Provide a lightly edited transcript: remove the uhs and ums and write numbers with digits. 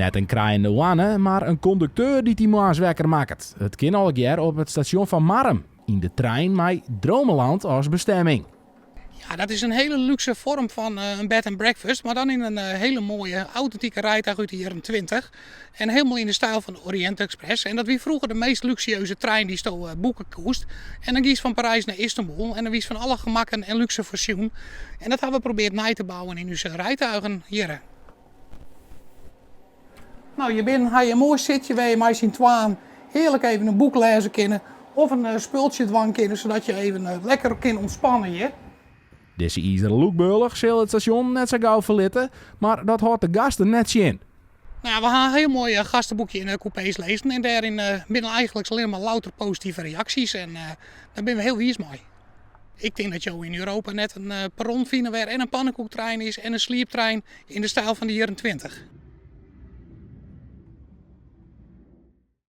Net in krijende hoanne, mar in kondukteur dy't dy moarns wekker makket. It kin allegear op it stasjon fan Marrum, yn de trein mei Dromenland as bestemming. Ja, dat is in hiele lúkse foarm fan in bed and breakfast, mar dan yn in hiele moaie autentike rijtuig út de jierren 20. En hielendal yn de styl fan de Orient Express. En dat wie froeger de meast luxueuze trein dy'tsto boeke koest. En dan giest fan Parys nei Istanbul en dan wiest fan alle gemakken en lúkse foarsjoen. En dat ha we probearre nei te bouwen yn ús rijtuigen hjirre. No, hjir binnen ha je in moai sitje wêr't je mei syn twaen hearlik even in boek lêze kinne of in spultsje dwaan kinne, sadat je even lekker kinne ûntspanne hjir. Dizze izeren lûkbealch sil it stasjon net sa gau ferlitte, mar dat hâldt de gasten net tsjin. No ja, we ha in hiel moai gasteboekje yn de kûpees lizzen en dêryn binne eigenlik allinne mar louter positive reaksjes en dêr binne we hiel wiis mei. Ik tink dat jo yn Europa net in perron fine wêr en in pannekoektrein is en in slieptrein yn de styl fan de jierren 20.